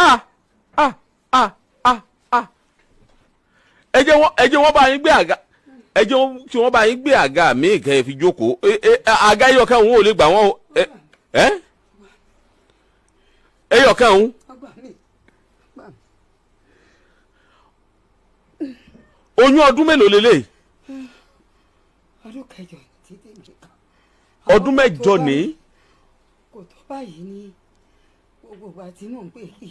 Ah ah ah ah ah. Ẹ jẹ́ wọ́n bá yín gbé àga, ẹ jẹ́ kí wọ́n bá yín gbé àga míì kẹ́ ẹ fi jókòó. Àga ẹyọkẹ́ òun ò lè gbà wọ́n o. Ẹ ẹyọkẹ́ òun. Oyún ọdún mélòó lélẹ̀? Ọdún kẹjọ títí nìkan. Ọdún mẹ́jọ ní. Kò tó báyìí ní gbogbo ìgbà tí mò ń pè kí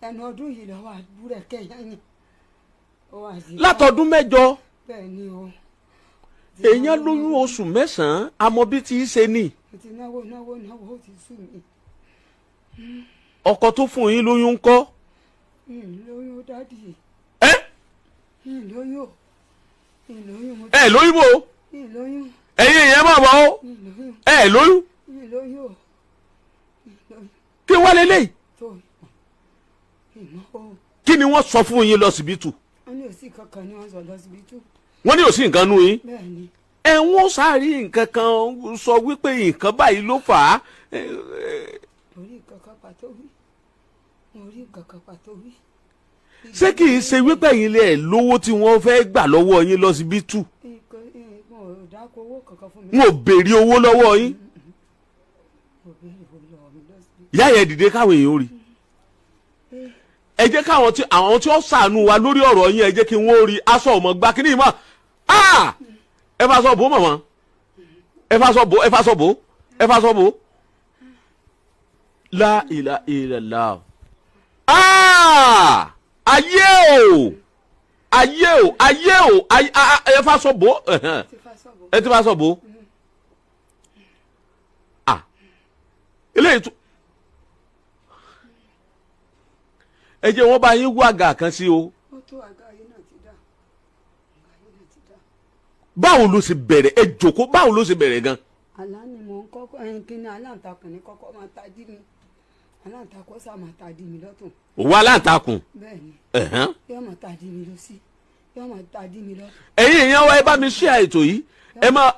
ẹnu ọdún yìí lọ́wọ́ àbúrẹ́kẹ́ yẹn. Látọdún mẹ́jọ. Bẹ́ẹ̀ ni o. Èèyàn lóyún oṣù mẹ́sàn-án, àmọ́ bí ti í ṣe ni. Mo ti náwó náwó náwó, ó ti sú mi. Ọkọ tó fún yín lóyún ń kọ́? Lóyún dádì. Ẹ? Lóyún. Lóyún. Ẹ lóyún bò? Lóyún. Ẹ̀yin èèyàn máa bọ̀ ọ́. Ẹ lóyún. Lóyún. Kí wá lélẹ̀? Kí ni wọ́n sọ fún yín lọ́sibítù? Wọ́n ní òsì kankan ni wọ́n sọ lọ́sibítù. Wọ́n ní òsì nǹkan nú yín? Bẹ́ẹ̀ni. Ẹ wọ́n sáré nǹkan kan sọ wípé nǹkan báyìí ló fà á. Orí nǹkan kan pàtó wí. Orí nǹkan kan pàtó wí. Ṣé kì í ṣe wípé ẹ̀yin lè lówó tí wọ́n fẹ́ gbà lọ́wọ́ yín lọ́sibítù? N ò béèrè owó lọ́wọ́ yín. Ìyá yẹn dìde káwọn èèyàn rí. Ẹ jẹ́ káwọn tí àwọn tí ó ṣàánú wa lórí ọ̀rọ̀ yín, ẹ jẹ́ kí wọ́n rí aṣọ ọmọ gba kí ni ìmọ̀. Ẹ fa sọ bò mọ̀mọ́, ẹ fa sọ bò, ẹ fa sọ bò, ẹ fa sọ bò. La ilaha illallah. Ayé o, ayé o, ayé o, ẹ fa sọ bò, ẹ ti fa sọ bò. Eléyìí tún. Ẹ jẹ́ wọ́n bá yín wá àga kan sí o. Báwo ló ṣe bẹ̀rẹ̀? Ẹ jókòó, báwo ló ṣe bẹ̀rẹ̀ gan? Àlá ni mò ń kọ́kọ́ ẹyin kí ni aláǹtakùn ní kọ́kọ́ máa ta dí mi. Aláǹtakùn sá máa ta dí mi lọ́tún. Òwò aláǹtakùn. Bẹ́ẹ̀ni. Yóò máa ta dí mi lọ́sí, yóò máa ta dí mi lọ́tún. Ẹ̀yin èèyàn wa, ẹ bá mi ṣe ètò yìí, ẹ máa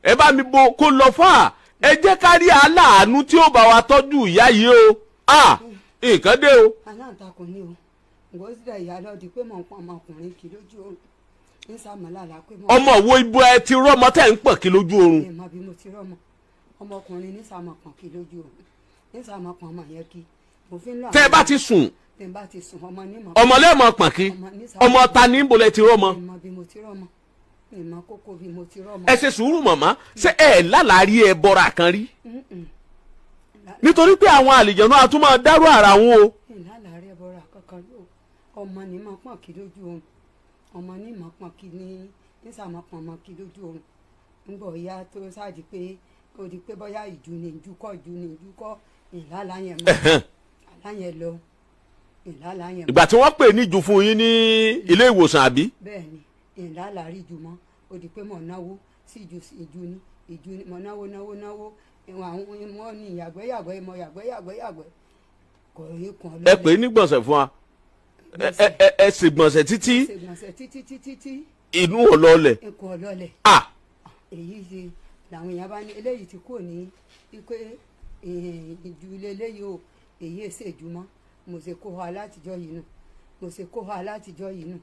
ẹ bá mi bo kó lọ fún à. Ẹ jẹ́ ká rí aláàánú tí ó bá wa tọ́jú ìyá yìí o. Nǹkan dé o. Aláǹtakùn ni o. Ǹgọ́ sílẹ̀ ìyá lọ di pé mò ń pọn ọmọkùnrin kì lójú oorun. Ń sàmọ́lá pé mò ń. Ọmọ wo ibo ẹ ti rọ́mọ tẹ́ ń pọ̀n kí lójú oorun? Ẹ mọ bí mo ti rọ́mọ. Ọmọkùnrin ní sàmọ̀pọ̀n kí lójú oorun. Ní sàmọ̀pọ̀n ọmọ yẹn kí. Mo fi ń lọ. Tẹ́ ẹ bá ti sùn. Tẹ́ ẹ bá ti sùn, ọmọ ní mọ̀. Ọmọ lẹ́ẹ̀mọ pọ̀n kí. Ọmọ ta ní ibo lẹ ti rọ́mọ? Ẹ mọ bí mo ti rọ́mọ. Ìmọ̀ kókó bí mo ti rọ́mọ. Ẹ ṣe sùúrù màmá, ṣé ẹ lálàárí ẹ bọra kan rí? Nítorí pé àwọn àlìjẹ̀nú a tún máa dárò ara wọn o. Ìlàlàrí ẹbọra kankan ló ọmọ ní máa pọ̀n kí lójú oorun. Ọmọ ní máa pọ̀n kí ní nísàmọ́ pọ̀n mọ́ kí lójú oorun. Ńgbọ̀ ya tó sáàdì pé ó di pé bóyá ìjú ni ìjú kọ́, ìjú ni ìjú kọ́, ìlàlà yẹn mọ́. Àlá yẹn lọ. Ìlàlà yẹn mọ́. Ìgbà tí wọ́n pè ní ìjú fún yín ní ilé ìwòsàn àbí? Bẹ́ẹ̀ni, ìlàlàrí ìjú mọ́. Ó di pé mò ń náwó sí ìjú ìjú ni ìjú ni mò ń náwó náwó náwó. Àwọn ọmọ ní yàgbẹ́ yàgbẹ́ mọ yàgbẹ́ yàgbẹ́ yàgbẹ́ kò rí kan lọ́lẹ̀. Ẹ pè é ní gbọ̀nsẹ̀ fún wa. Ẹ ṣe gbọ̀nsẹ̀ títí. Ṣe gbọ̀nsẹ̀ títí títí tí. Inú ọlọ́lẹ̀. Ikùn ọlọ́lẹ̀. Èyí ṣe làwọn èèyàn bá ní eléyìí tí kò ní pé ìjú eléyìí o, èyí èsè ìjú mọ́. Mo ṣe kó wa látijọ́ yìí nù. Mo ṣe kó wa látijọ́ yìí nù.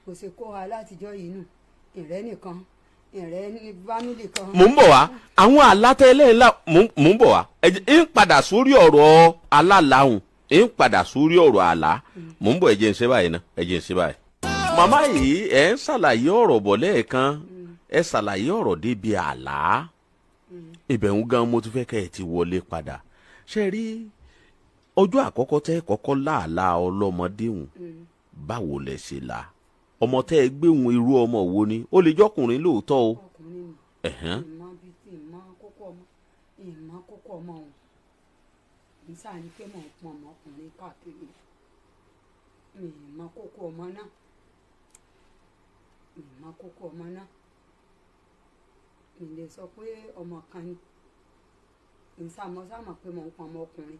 Mo ṣe kó wa látijọ́ yìí nù. Ìrẹ́ nìkan. Ìrẹ́ ní fámìlì kan. Mò ń bọ̀ wá àwọn alátẹ́lẹ̀ ńlá, mò ń bọ̀ wá. Ẹ ń padà sórí ọ̀rọ̀ alálàáhùn, ń padà sórí ọ̀rọ̀ àlá. Mò ń bọ̀, ẹ jẹ́ ń ṣe báyìí ná, ẹ jẹ́ ń ṣe báyìí. Màmá yìí, ẹ ń ṣàlàyé ọ̀rọ̀ bọ̀ lẹ́ẹ̀kan, ẹ ṣàlàyé ọ̀rọ̀ débi àlá. Ibẹ̀ ń gan mo ti fẹ́ kẹ́ ẹ ti wọlé padà. Ṣé rí ọjọ́ àkọ́kọ́ tẹ́ kọ́kọ́ láàlá ọlọ́mọdéhùn, báwo lẹ ṣe là? Ọmọ tẹ́ ẹ gbéhùn irú ọmọ wo ni? Ó lè jọkùnrin lóòótọ́ o. Ọkùnrin ni. Ìmọ̀ bíi ti ìmọ̀ kókó ọmọ, ìmọ̀ kókó ọmọ òun. N sáà ní pé mò ń pọn ọmọkùnrin káàkiri. Ìmọ̀ kókó ọmọ náà. Ìmọ̀ kókó ọmọ náà. Mi lè sọ pé ọmọ kan ni. N sáà mọ̀ sáà mọ̀ pé mò ń pọn ọmọkùnrin.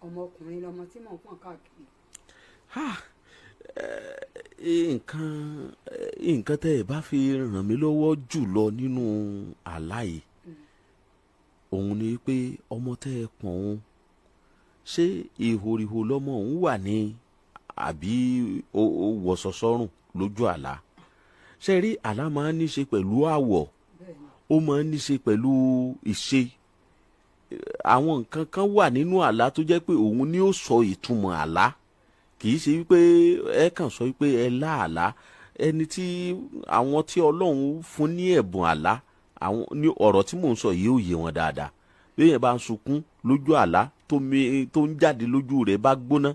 Ọmọkùnrin lọmọ tí mò ń pọn káàkiri. Nǹkan tẹ́ ẹ bá fi ràn mí lọ́wọ́ jù lọ nínú àlá yìí, òun ni pé ọmọ tẹ́ ẹ pọ̀n òun, Ṣé ìhòrìhò lọmọ òun wà ní àbí ó wọṣọ sọ́rùn lójú àlá? Ṣe rí, àlá máa ń ní ṣe pẹ̀lú àwọ̀, Bẹ́ẹ̀ ni. ó máa ń ní ṣe pẹ̀lú ìṣe. Àwọn nǹkan kan wà nínú àlá tó jẹ́ pé òun ni ó sọ ìtumọ̀ àlá. Kì í ṣe wípé ẹ kàn sọ wípé ẹ lá àlá. Ẹni tí àwọn tí Ọlọ́run fún ní ẹ̀bùn àlá, àwọn ní ọ̀rọ̀ tí mò ń sọ yìí ó yé wọn dáadáa. Bí èèyàn bá ń sunkún lójú àlá, tó mi tó ń jáde lójú rẹ̀ bá gbóná,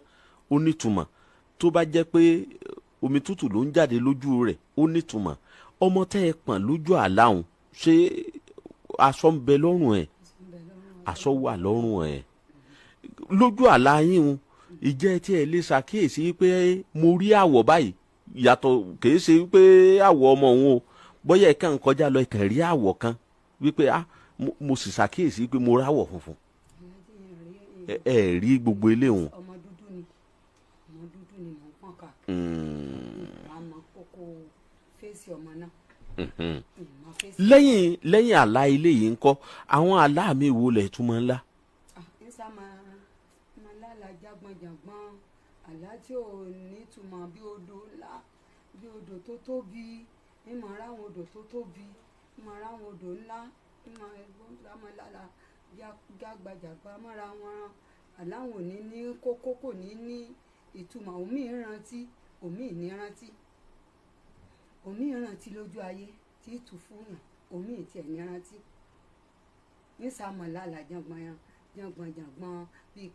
ó nítumọ̀. Tó bá jẹ́ pé omi tútù ló ń jáde lójú rẹ̀, ó nítumọ̀. Ọmọ tẹ́ ẹ pọ̀n lójú àlá òun, ṣé aṣọ ń bẹ lọ́rùn ẹ̀? Aṣọ ń bẹ lọ́rùn. Aṣọ wà lọ́rùn ẹ̀ lójú àlá yín o. Ìjẹ́ tí ẹ lè ṣàkíyèsí pé mo rí àwọ̀ báyìí yàtọ̀, kìí ṣe wípé àwọ̀ ọmọ òun o, bóyá ẹ̀ kàn kọjá lọ, ẹ̀ kàn rí àwọ̀ kan wípé ah, mo sì ṣàkíyèsí pé mo ráwọ̀ funfun. Aláàjì, yẹn rí. Ẹ rí gbogbo eléhùn? Ọmọ dúdú ni, ọmọ dúdú ni mò ń pọ̀n káàkiri. Ìwà mọ kókó face ọmọ náà, ìmọ̀ face. Lẹ́yìn àlá ilé yìí ń kọ́, àwọn àlá mi wo lẹ̀ túmọ̀ ńlá? Ah, ń sá máa lálàá jágbọ́njàngbọ́n, àlá tí ò nítumọ̀, bí odò ńlá, bí odò tó tóbi. Ń máa ráwọn odò tó tóbi, ń máa ráwọn odò ńlá, ń máa sá máa lálàá jágbajàgba mọ́ra wọn. Àláwọn ò ní ní kókó, kò ní ní ìtumọ̀. Òmíì ń rántí, òmíì ní rántí. Òmíì ń rántí lójú ayé tí ì tù fún yàn, òmíì tiẹ̀ ní rántí. Ń sá máa lálàá jàngbọ̀n jàngbọ̀n jàngbọ̀n, bíi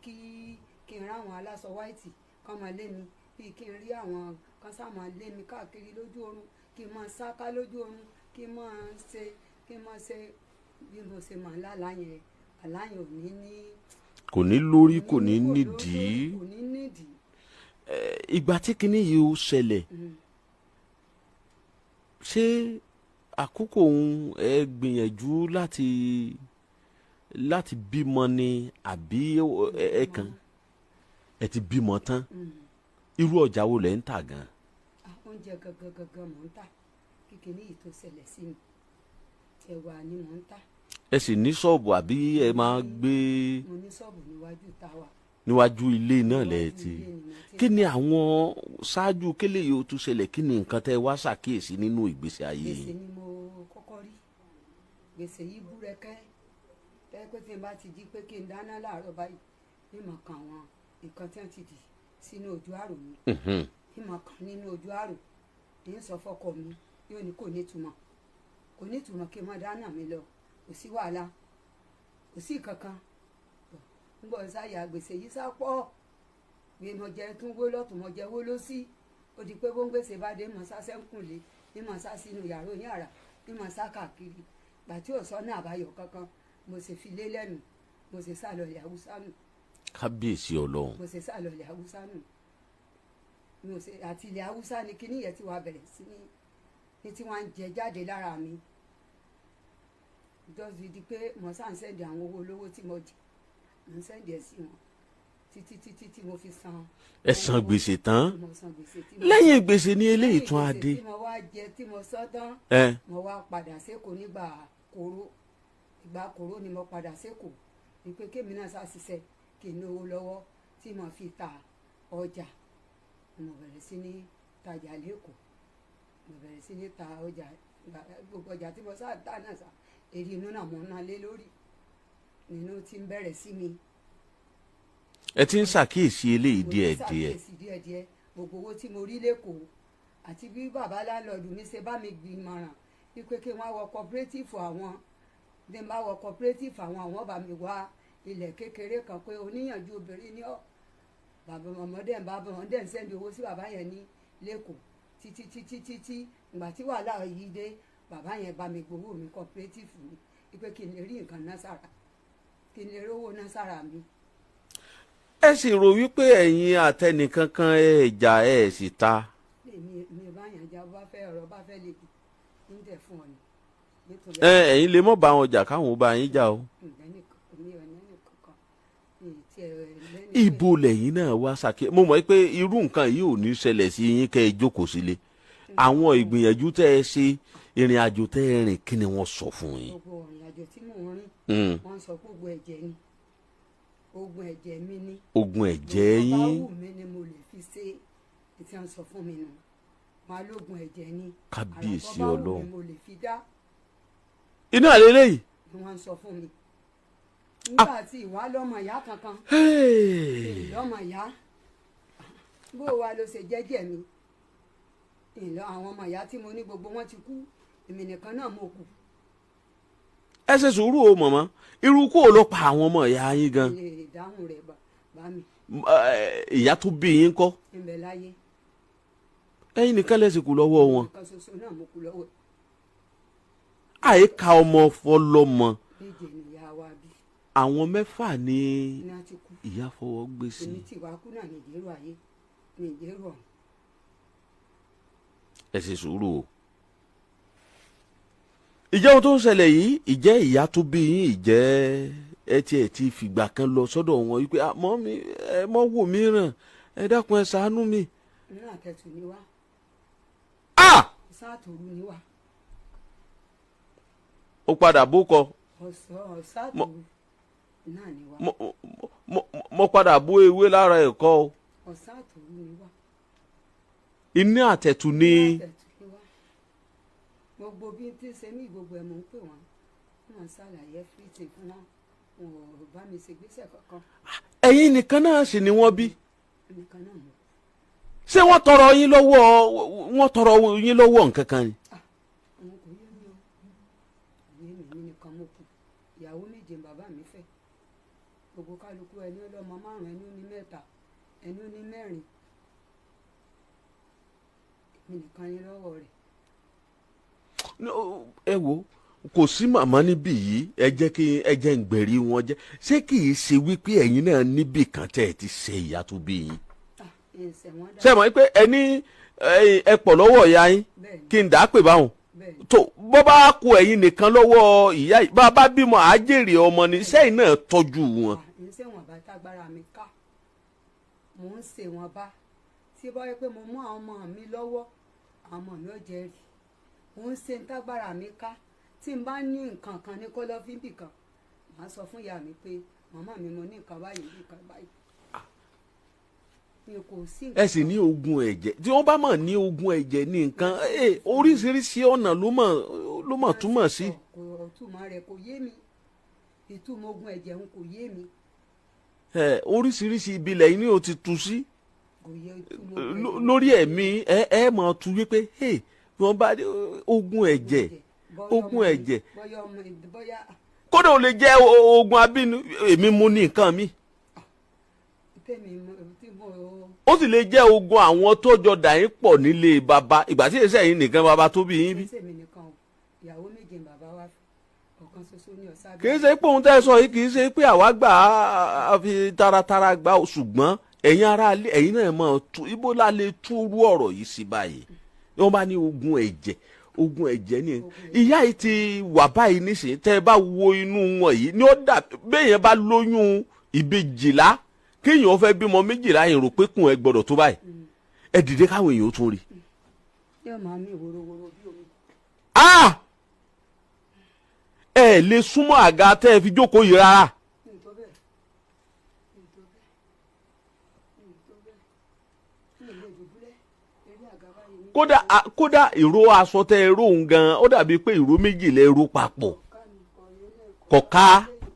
kí n ráwọn aláṣọ white kán máa lé mi, bíi kí n rí àwọn kan sá máa lé mi káàkiri lójú oorun, kí n máa sáká lójú oorun, kí n máa ṣe bí mo ṣe máa lálàá yẹn. Àlá yẹn ò ní ní. Kò ní lórí, kò ní nídìí. Kò ní nídìí. Ìgbà tí kinní yìí ó ṣẹlẹ̀, ṣé àkókò òun ẹ gbìyànjú láti bímọ ni, àbí ẹ kàn ẹ ti bímọ tán? Irú ọjà wo lẹ ń tà gan? Ah, oúnjẹ gangan gangan mò ń tà kí kinní yìí tó ṣẹlẹ̀ sí mi. Ẹ̀wà ni mò ń tà. Ẹ sì ní ṣọ́ọ̀bù àbí ẹ máa gbé? Mo ní ṣọ́ọ̀bù níwájú táwa. Níwájú ilé náà lẹ ti? Níwájú ilé ni mo ti. Kí ni àwọn ṣáájú kélé yìí ó tún ṣẹlẹ̀, kí ni nǹkan tẹ́ wá ṣàkíyèsí nínú ìgbésí ayé Gbèsè yìí? ni mo kọ́kọ́ rí. Gbèsè yìí búrẹ́kẹ́ tẹ́ pé tí n bá ti jí pé kí n dáná láàárọ̀ báyìí, mímọ̀ kan àwọn nǹkan tí wọ́n ti dì sínú ojú àrò mi, mímọ̀ kan nínú ojú àrò ní sọ fọ́kọ mi, yóò ní kò ní ìtumọ̀, kò ní ìtumọ̀, kí n máa dáná mi lọ, kò sí wàhálà, kò sí kankan. Ń bọ̀ sáyà, gbèsè yìí sá pọ̀ bí mo jẹ tún wó lọ́tún, mo jẹ wó lọ́sí. Ó di pé bó ń gbèsè bá dé, mo sá sẹ́ńkùnlé ní, mo sá sínú yàrá oníyàrá ní, mo sá káàkiri. Gbà tí ò sọ́nà àbáyọ kankan, mo sì fi lé lẹ́nu, mo sì sá lọ ilẹ̀ Haúsá nù. Kábíyèsí Ọlọ́run! Mo sì sá lọ ilẹ̀ Haúsá nù. Mo sì àti ilẹ̀ Haúsá ni kíní yẹn ti wá bẹ̀rẹ̀ sí ní tí wọ́n ń jẹ jáde lára mi, jọ́sí di pé mo sá ń send àwọn owó olówó tí mo jẹ, mo ń send ẹ̀ sí wọn títí títí tí mo fi san. Ẹ san gbèsè tán? Mo san gbèsè tí mo Lẹ́yìn gbèsè ní eléyìí tún á lẹ́yìn dé? gbèsè tí mo wá jẹ, tí mo sọ tán, mo wá padà sékòó nígbà kóró. Ìgbà kóró ni mo padà sékòó, wípé kémi náà sá ṣiṣẹ́ kí n lówó lọ́wọ́ tí mo fi ta ọjà. Mo bẹ̀rẹ̀ sí ní tajà lẹ́kọ̀ọ́, mo bẹ̀rẹ̀ sí ní ta ọjà. Gbogbo ọjà tí mo sá tà náà sá èrè inú náà mo ná lé lórí nínú tí ń bẹ̀rẹ̀ sí mi. Ẹ ti ń ṣàkíyèsí eléyìí Mo ti díẹ̀ díẹ̀? ṣàkíyèsí díẹ̀díẹ̀. Gbogbo owó tí mo rí lẹ́kọ̀ọ́ àti bí bàbá landlord mi ṣe bá mi gbìmọ̀ràn wípé kí wọ́n wọ cooperative àwọn, bí n bá wọ cooperative àwọn, àwọn bá mi wá ilẹ̀ kékeré kan, pé oníyànjú obìnrin ní ọ́. Bàbá ọmọdé ń bá ọmọdé ń send owó sí bàbá yẹn ní lẹ́kọ̀ọ́ títí títí títí. Ìgbà tí wàhálà yìí dé, bàbá yẹn bá mi gbowó mi cooperative mi, wípé kí n lè rí nǹkan ná sára, kí n lè rówó ná sára mi. Ẹ sì rò wípé ẹ̀yin àtẹnìkankan ẹ jà, ẹ sì ta? Èmi mi bá yàn já, bá fẹ́ ọ̀rọ̀ bá fẹ́ lè jù ń dẹ̀ fún ọ ni nítorí. Ẹ ẹ̀yin lè mọ̀ bá wọn jà, káwọn ò bá yín jà o. Mi ò lẹ́nì kankan, mi ì tiẹ̀ lẹ́ni. Ibo lẹ́yìn náà wá ṣàkíyè? Mo mọ̀ pé irú nǹkan yìí ò ní ṣẹlẹ̀ sí yín kẹ́ ẹ jókòó sílé. Àwọn ìgbìyànjú tẹ́ ẹ ṣe, ìrìn àjò tẹ́ ẹ rìn, kí ni wọ́n sọ fún yín? Gbogbo ìrìn àjò tí mò ń rìn, wọ́n sọ pé gbogbo ẹ̀jẹ̀ ni. Ogun ẹ̀jẹ̀ mi ni. Ogun ẹ̀jẹ̀ Tó bá yín. wù mí ni mo lè fi ṣe é tí wọ́n sọ fún mi nù. Wọn á lógun ẹ̀jẹ̀ ni. Kábíyèsí Àrà tó bá wù Ọlọ́run. mí mo lè fi dá Iná lélẹ́yìí. ni wọ́n ń sọ fún mi. Nígbà tí ìwà lọ́mọ ìyá kankan, Hey! lọ́mọ ìyá, bó wa ló ṣe jẹ́jẹ́ mi? Ìlọ àwọn ọmọ ìyá tí mo ní gbogbo wọn ti kú, èmi nìkan náà mo kù. Ẹ ṣe sùúrù o mọ̀mọ́, irú kó o lọ pa àwọn ọmọ ìyá yín gan. Ilé ìdáhùn rẹ̀ bá mi. Ìyá tó bí yín kọ́? Ń bẹ láyé. Ẹ̀yin nìkan lẹ sì kù lọ́wọ́ wọn. Nǹkan ṣoṣo náà mo kù lọ́wọ́. Àyíká ọmọ fọlọ́mọ. Méje nìyá wa bí. Àwọn mẹ́fà ni ní a ti kú. Ìyá fọwọ́ gbé sí. Èmi tí wàá kú náà ní ìjẹ́rù ayé ní ìjẹ́rù ọ̀run. Ẹ ṣe sùúrù o. Ìjẹ́ ohun tó ń ṣẹlẹ̀ yìí, ìjẹ́ ìyá tó bí yín, ìjẹ́ ẹ tiẹ̀ ti fìgbà kan lọ sọ́dọ̀ wọn wípé, "Ah, mọ́ mi, ẹ mọ́ wò mí ràn, ẹ dákun, ẹ ṣàánú mi"? Nínú àtẹ̀tù ni wá. Ah! Sáàtòrú ni wá. Ó padà bó kọ. Ọ̀sán sáàtòrú náà ni wá. Mo padà bó ewé lára ẹ̀kọ́ o. Ọ̀sán àtòrú ni wá. Iná àtẹ̀tù ni. Nínú àtẹ̀tù ni wá. Gbogbo bí n ti ṣe mí, gbogbo ẹ̀ mò ń pè wọ́n, wọ́n ṣàlàyé fíìtì fún wọn, wọn ò bá mi ṣe gbèsè kankan. Ẹ̀yin nìkan náà sì ni wọ́n bí? Nìkan náà mọ̀. Ṣé wọ́n tọrọ yín lọ́wọ́, wọ́n tọrọ yín lọ́wọ́ nǹkan kan ni? Òun kò yé mi o, kò yé mi. Èmi nìkan mo kù. Ìyàwó méje ni bàbá mi fẹ́. Gbogbo kálukú, ẹni ó lọ́mọ márùn, ẹni ó ní mẹ́ta, ẹni ó ní mẹ́rin. Èmi nìkan ni lọ́wọ́ rẹ̀. No, ẹ wo, kò sí màmá níbí yìí. Ẹ jẹ́ kí ẹ jẹ́ ń gbẹ̀rí wọn jẹ́. Ṣé kì í ṣe wípé ẹ̀yin náà níbì kan tẹ́ ẹ ti ṣe ìyá tó bí yín? Ah, ẹsẹ̀ wọn dá. Ṣé ẹ mọ̀ pé ẹ ní ẹ pọ̀ lọ́wọ́ ìyá yín? Bẹ́ẹ̀ ni. Kí n dà á pè báwọn. Bẹ́ẹ̀ ni. Tó bọ́ bá kú ẹ̀yin nìkan lọ́wọ́ ìyá yìí, bá a bá bímọ, àájèrè ọmọ ni. Sẹ́yìn náà tọ́jú wọn? Ah, ẹsẹ̀ wọn bá tágbára mi ká, mò ń ṣe wọn bá tí bá yẹ pé mo mú àwọn ọmọ mi lọ́wọ́, àwọn ọmọ mi ò jẹ́rìí. Mò ń ṣe tágbára mi ká. Tí n bá ní nǹkan kan ní kọ́lọ́fín bì kan, màá sọ fún ìyá mi pé, "Màmá mi, mo ní nǹkan báyìí, ní nǹkan báyìí." Mi kò sí nǹkan. Ẹ sì ní ogun ẹ̀jẹ̀. Tí wọ́n bá mọ̀ ní ogun ẹ̀jẹ̀ ní nǹkan, oríṣiríṣi ọ̀nà ló mọ̀ túmọ̀ sí. Kò ìtumọ̀ rẹ̀ kò yé mi. Ìtumọ̀ ogun ẹ̀jẹ̀ ń kò yé mi. Oríṣiríṣi ibi lẹ́yìn ni o ti tu sí. Kò yé ìtumọ̀ ogun ẹ̀jẹ̀. Lórí ẹ̀mí ẹ mọ̀ tu wípé, hey, bí wọ́n bá ogun ẹ̀jẹ̀, Bóyá ogun ọmọ mi, ẹ̀jẹ̀. Bóyá ọmọ, bóyá. Kódà ó lè jẹ́ ogun abínú, èmi mú ní nǹkan mi. Tèmi tí mo. Ó sì lè jẹ́ ogun àwọn tó jọ dà yín pọ̀ nílé bàbá, ìgbà tí èsì ẹ̀yin nìkan bàbá tó bí yín bí. Ṣé èmi nìkan o? Ìyàwó méje ni bàbá wa fẹ́, ọ̀kan ṣoṣo ní ọ̀sá. Kì í ṣe pé ohun tẹ́ ẹ sọ yìí, kì í ṣe pé àwa gbà á fi taratara gbà ó, ṣùgbọ́n ẹ̀yin ará ilé, ẹ̀yin náà mọ̀ tú ibo la lè túrú ọ̀rọ̀ yìí sí báyìí. Wọ́n bá ní ogun ẹ̀jẹ̀, ogun ẹ̀jẹ̀ ni ìyá yìí ti wà báyìí nísìnyí. Tẹ́ ẹ bá wo inú wọn yìí ni ó dà béèyàn bá lóyún ìbejìlá, kéèyàn fẹ́ bímọ 12, yìí rò pé kùn ẹ gbọ́dọ̀ tó báyìí. Ẹ dìde káwọn èèyàn ó tún rí. Yóò máa mí worowóró bí omi. Ah! Ẹ lè súnmọ́ àga tẹ́ ẹ fi jókòó yìí rárá. Ní tó bẹ́ẹ̀, ní tó bẹ́ẹ̀, ní tó bẹ́ẹ̀, ní ilé ìdùbúlẹ̀ eré àga báyìí ní. Kódà ìró aṣọ tẹ́ ẹ róhun gan, ó dàbí pé ìró méjì lẹ ró papọ̀. Kọ̀ọ̀ká mi kọ̀ ilé. Kọ̀ká.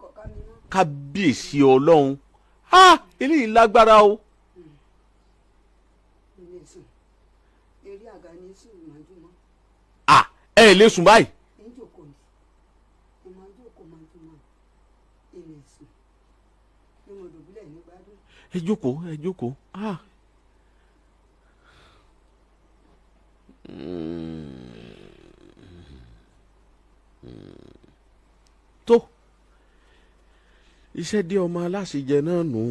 Kọ̀ọ̀ká mi mọ́. Kábíyèsí Ọlọ́run, ha, eléyìí lágbára o. Ilé sùn eré àga ní sùn màjúmọ́. Ah, ẹ lè sùn báyìí? Ní jòkó ni mo máa jókòó màjúmọ́, ilé sùn ní mo dùbúlẹ̀ ní gbádùn. Ẹ jókòó, ẹ jókòó. Ah. Tó iṣẹ́ dé, ọmọ aláṣejẹ náà nù,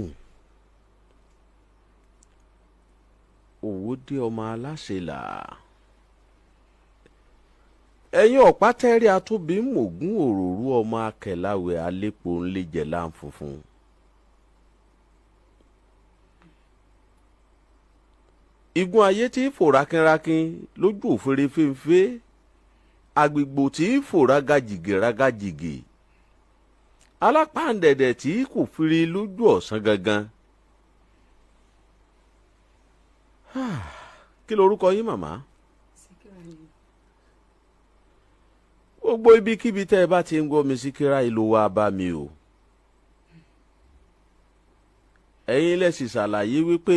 òwò dé, ọmọ aláṣelà. Ẹ̀yin ọ̀pá tẹ́rí atóbi mògún òròrú, ọmọ akẹ̀láwẹ̀ alépo ńlẹ́jẹ̀ láǹfunfun. Igun ayé tí fò rákínrákín lójú òfèrè fèǹfé, agbègbò tí fò rágàjìgì rágàjìgì. Alápàǹdẹ̀dẹ̀ tí kò firi lójú ọ̀sán gangan. Kí lorúkọ yín màmá? Síkírà ni. Gbogbo ibikíbi tẹ́ ẹ bá ti ń gbọ́ mi, Síkírà ìlú wa bá mi o. Ẹ̀yin lẹ sì ṣàlàyé wípé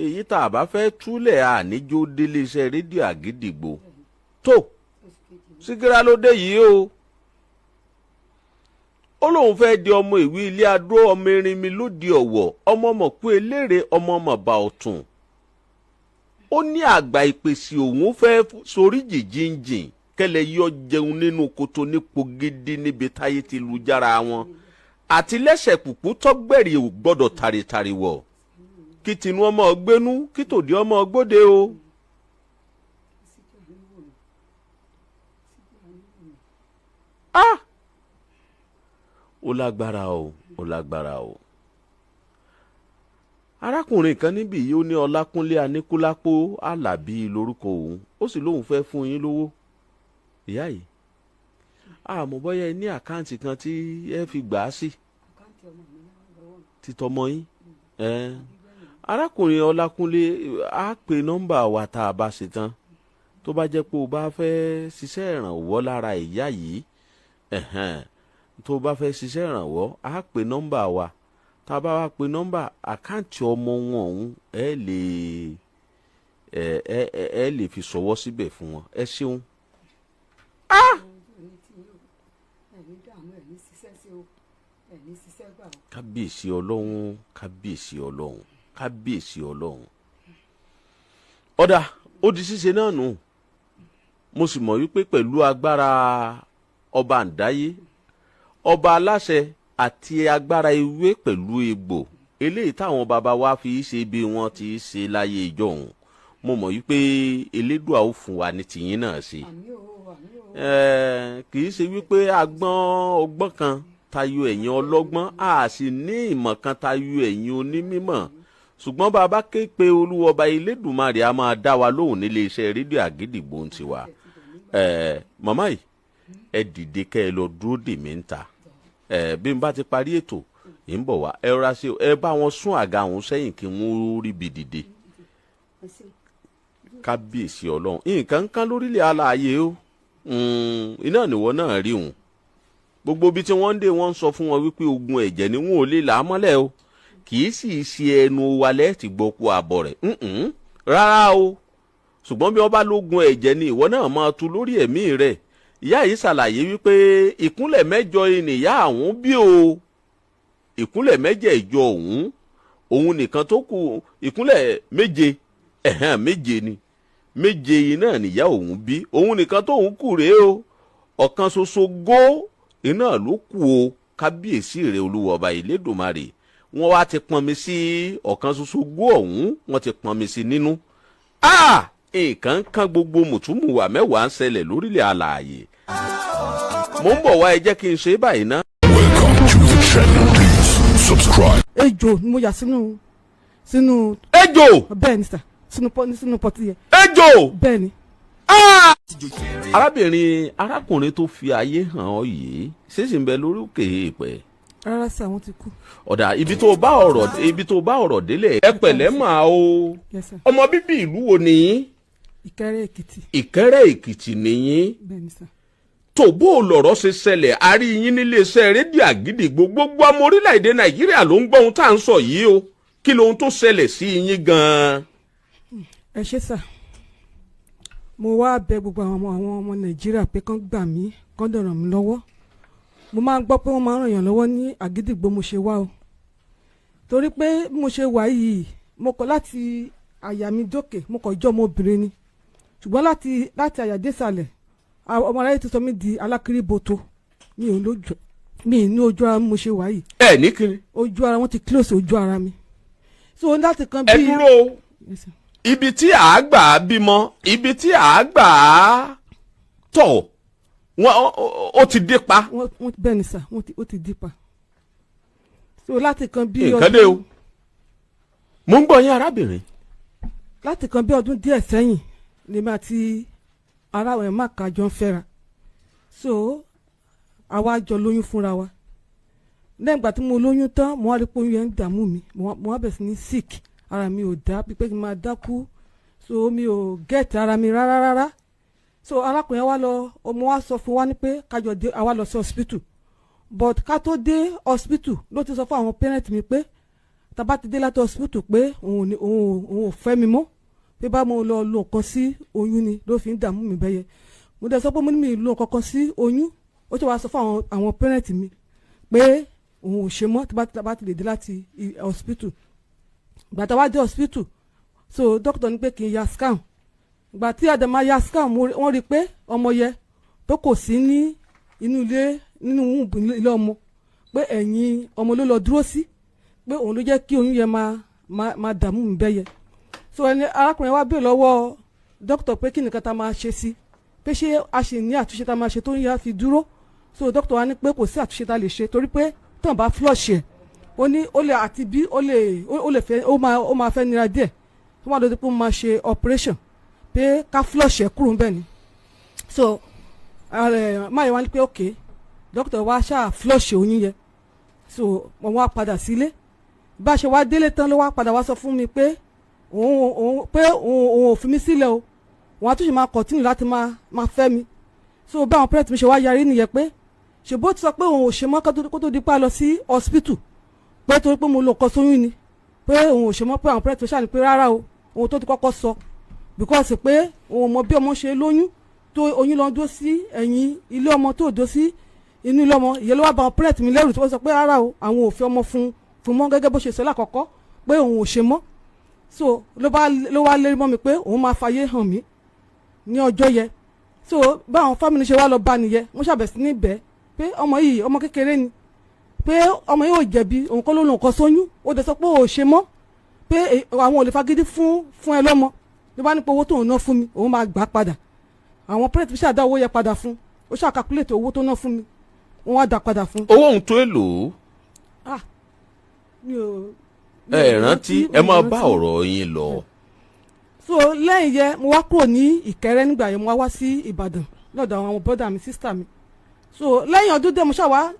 èyí tá a bá fẹ́ túlẹ̀ àníjó délé iṣẹ́ rédíò Àgídìgbò tó. Oṣù kejì ní. Síkírà ló dé yìí o. Ó lóun fẹ́ di ọmọ ìwé ilé adó, ọmọ erinmi lóde ọ̀wọ̀, ọmọ mọ̀kú eléré, ọmọ mọ̀bà ọ̀tún. Ó ní àgbà ìpèsè òun fẹ́ sorí jìjìnjìn kẹlẹ̀ yọ jẹun nínú koto nípo gidi níbi táyé ti lu jára wọn àti lẹ́sẹ̀ kùkú tọ́gbẹ̀rì ò gbọ́dọ̀ tàrìtàrì wọ̀, kí tinú ọmọ gbénú, kí tòdí ọmọ gbóde o. Síkírà ní wò mí. Síkírà ní wò mí. Ah! Ó lágbára o, ó lágbára o. Arákùnrin kan níbí yìí, ó ní Ọlákúnlé Aníkúlápó Alábí lórúkọ òun, ó sì lóun fẹ́ fún yín lówó. Ìyá yìí, àmọ́ bóyá ẹ ní àkáǹtì kan tí ẹ fi gbà á sí. Àkáǹtì ọmọ mi lọ́wọ́ mi. Títọmọ yín. Arákùnrin Ọlákúnlé á pe nọ́mbà wa tá a bá ṣe tán, tó bá jẹ́ pé o bá fẹ́ ṣiṣẹ́ ìrànwọ́ lára ìyá yìí, ẹ̀hẹ́n, tó o bá fẹ́ ṣiṣẹ́ ìrànwọ́, á pe nọ́mbà wa. Tá a bá wá pe nọ́mbà àkáǹtì ọmọ wọn ọ̀hún, ẹ lè ẹ ẹ ẹ lè fi ṣọwọ́ síbẹ̀ fún wọn. Ẹ ṣeun. Ojú ní tí yín o. Ẹ̀ní dààmú, ẹ̀ní ṣiṣẹ́ sí o. Ẹ̀ní ṣiṣẹ́ gbà o. Kábíyèsí Ọlọ́run, kábíyèsí Ọlọ́run, kábíyèsí Ọlọ́run. Ọ̀dà, ó di ṣíṣe náà nù. Mo sì mọ̀ wípé pẹ̀lú agbára ọba àǹdáyé, ọba aláṣẹ, àti agbára ewé pẹ̀lú egbò eléyìí táwọn bàbá wa fi ṣe bí wọ́n ti ṣe láyé ìjọ̀hún, mo mọ̀ wípé Elédùà ó fún wa ní tìyín náà ṣe. Àmín o, àmín o. Kì í ṣe wípé agbọ́n ọgbọ́n kan tayọ ẹ̀yin ọlọ́gbọ́n, a sì ní ìmọ̀ kan tayọ ẹ̀yin onímọ̀, ṣùgbọ́n bàbá ké pe Olúwọba Elédùmarè, a máa dá wa lóhùn nílé iṣẹ́ rédíò Àgídìgbò ń tiwa. Màmá yìí, ẹ dìde kẹ́ ẹ lọ dúró dè mí ń ta. Bí n bá ti parí ètò ì ń bọ̀ wá. Ẹ rọra ṣe, ẹ bá wọn sún àga òun sẹ́yìn kí wọ́n rí bi dìde. Ẹ ṣé. Kábíyèsí Ọlọ́run, nǹkan kan lórílẹ̀ alààyè o. Iná nìwọ náà rí òun. Gbogbo ibi tí wọ́n ń dé, wọ́n ń sọ fún wọn wípé ogun ẹ̀jẹ̀ ni, wọn ò lè là á mọ́lẹ̀ o. Kì í sì ṣe ẹnu wa lẹ́ẹ̀tì gbọ́ kó àbọ̀ rẹ̀. Rárá o. Ṣùgbọ́n bí wọ́n bá lógun ẹ̀jẹ̀ ni, ìwọ náà máa tu lórí ẹ̀mí rẹ̀. Ìyá yìí ṣàlàyé wípé ìkúnlẹ̀ 8 ìnìyá àwọn bí o, ìkúnlẹ̀ mẹ́jẹ̀ẹ̀jọ òun, òun nìkan tó kù, ìkúnlẹ̀ 7, ẹ̀hẹ́n, 7 ni, 7 yìí náà nìyá òun bí, òun nìkan tóun kù rèé o. Ọ̀kan ṣoṣo gó iná ló kù o. Kábíyèsí rẹ̀ Olúwa ọba Ìlédùmarè. Wọ́n wá ti pọnmi sí ọ̀kan ṣoṣo gó ọ̀hún, wọ́n ti pọnmi sí nínú. Nǹkan kan gbogbo mùtúmùwà mẹ́wàá ń ṣẹlẹ̀ lórílẹ̀ alààyè. Mò ń bọ̀ wá, ẹ jẹ́ kí n ṣe báyìí ná. Welcome to the channel. Please subscribe. Ejò ni mo yà sínú. Ejò? Bẹ́ẹ̀ ni sà, sínú pọ́, sínú potty yẹn. Ejò? Bẹ́ẹ̀ ni. Arábìnrin, arákùnrin tó fi ayé hàn ọ́ yìí ṣèṣì ń bẹ lórí òkè èèpẹ̀? Rárá sà, wọ́n ti kú. Ọ̀dà, ibi tó bá ọ̀rọ̀ délẹ̀, ẹ pẹ̀lẹ́ mà o. Yes sir. Ọmọ bíbí ìlú wo nìyí? Ìkẹrẹ Èkìtì. Ìkẹrẹ Èkìtì nìyí? Bẹ́ẹ̀ ni sà. Tó bó lọ̀rọ̀ ṣe ṣẹlẹ̀, a rí yín níléeṣẹ́ rédíò Àgídìgbò, gbogbo ọmọ orílẹ̀-èdè Nàìjíríà ló ń gbọ́ ohun tá à ń sọ yìí o. Kí lohun tó ṣẹlẹ̀ sí yín gan-an? Ẹ ṣé sà. Mo wá bẹ̀ gbogbo àwọn ọmọ Nàìjíríà pé kán gbà mí, kán dẹ̀ ràn mí lọ́wọ́. Mo máa ń gbọ́ pé wọ́n máa ń ràn yàn lọ́wọ́ ní Àgídìgbò. Mo ṣe wá o, torí pé bí mo ṣe wà yìí, mo kọ̀ láti àyà mi dókè, mo kọ̀ jọ́ ọmọbìnrin ni, ṣùgbọ́n láti àyà désàlẹ̀, ọmọ aráyé ti sọ mí di alákìrìbọ̀tò. Mi ò lójú, mi ì ní ojú ara. Bí mo ṣe wà yìí, Ẹ ní kiri? Ojú ara, wọn ti close ojú ara mi, so láti kan Ẹ bí. dúró o. Yes, sir. Ibi tí a gbà á bímọ, ibi tí a gbà á tọ̀, wọ́n ó ti dé pa. Wọ́n bẹ́ẹ̀ ni sà, wọ́n ti ó ti dí pa, so láti kan bí Nǹkan dé o. Mo ń gbọ́ yín, arábìnrin. Láti kan bí ọdún díẹ̀ sẹ́yìn lèmi àti ara ẹ̀ má kájọ ń fẹ́ra, so àwa jọ lóyún fúnra wa. Lẹ́yìn ìgbà tí mo lóyún tán, mo wá rí pé oyún yẹn ń dààmú mi. Mo wá bẹ̀rẹ̀ sí ní sick, ara mi ò dá, bí pé kí n máa dákú. So mi ò get ara mi rárá rárá. So arákùnrin wa lọ, ọmọ wa sọ fún wa ní pé kájọ dé, àwa lọ sí hospital. But ká tó dé hospital ló ti sọ fún àwọn parent mi pé tá bá ti dé láti hospital pé òun ò ní òun ò fẹ́ mi mọ́, pé bá mo lọ lo nǹkan sí oyún ni ló fi ń dààmú mi bẹ́yẹ. Mo dẹ̀ sọ pé mo ní mi lo nǹkan kan sí oyún. Ó ti wá sọ fún àwọn parent mi pé òun ò ṣe mọ́ tí bá ti lè dé láti hospital. Ìgbà tá a wá dé hospital, so doctor ní pé kí n ya scan. Ìgbà tí a dẹ̀ máa ya scan, wọ́n rí i pé ọmọ yẹ pé kò sí ní inú ilé, nínú womb ilé ọmọ, pé ẹ̀yìn ọmọ ló lọ dúró sí, pé òun ló jẹ́ kí oyún yẹn máa dààmú mi bẹ́yẹ. So ẹni arákùnrin wa béèrè lọ́wọ́ doctor pé kí nìkan tá a máa ṣe sí, pé ṣé a ṣì ní àtúnṣe tá a máa ṣe tó ń yá fi dúró. So doctor wa ní pé kò sí àtúnṣe tá a lè ṣe, torí pé tán bá flush ẹ̀, ó ní ó lè àti bí ó lè fẹ́ ó máa fẹ́ nira díẹ̀ tó máa lọ sí pé ó máa ṣe operation, pé ká flush ẹ̀ kúrò ńbẹ̀ ni. So máa yẹ wá ní pé ok, doctor wa ṣáà flush oyún yẹn. So wọ́n wá padà sílé. Bá a ṣe wá délé tán ló wá padà wá sọ fún mi pé òun pé òun ò fi mí sílẹ̀ o, òun á tún ṣe máa continue láti máa fẹ́ mi. So báwọn parents mi ṣe wá yarí nìyẹn pé ṣèbó ti sọ pé òun ò ṣe mọ́ kó tó di pa lọ sí hospital, pé torí pé mo lo nǹkan sóyún ni, pé òun ò ṣe mọ́. Pé àwọn parents mi ṣáà ní pé rárá o, òun tó ti kọ́kọ́ sọ, because pé òun mọ bí ọmọ ṣe lóyún tó oyún lọ dúró sí ẹ̀yìn ilé ọmọ tó dúró sí inú ilé ọmọ. Ìyẹn ló wá bá àwọn parents mi lẹ́rù tí wọ́n sọ pé rárá o, àwọn ò fi ọmọ fún mọ́ gẹ́gẹ́ bó ṣe sọ lákọ̀ọ́kọ́ pé òun ò ṣe mọ́. So ló bá ló wá lérí mọ́ mi pé òun máa fàyè hàn mí ní ọjọ́ yẹn. So báwọn family ṣe wá lọ bá nìyẹn. Wọ́n ṣàbẹ̀ sí ní bẹ́ẹ̀ pé ọmọ yìí, ọmọ kékeré ni, pé ọmọ yìí ò jẹ̀bi, òun kọ́ ló lòun kọ́ sóyún, ó dẹ̀ sọ pé ò ṣe mọ́, pé àwọn ò lè fagídí fún ẹ lọ́mọ. Ló bá ní pé owó tóun ná fún mi, òun máa gbà padà. Àwọn parent ṣàdá owó yẹn padà fún. Ó ṣáà calculate owó tó ná fún mi, wọ́n á dá padà fún. Owó òun tó èlò? Ah, mi ò. Ẹ rántí, ẹ máa bá ọ̀rọ̀ yín lọ. So lẹ́yìn yẹn, mo wá kúrò ní Ìkẹrẹ́ nígbà yẹn, mo wá wá sí Ìbàdàn lọ́dọ̀ àwọn brother mi, sister mi. So lẹ́yìn ọdún dé, mo ṣàwá,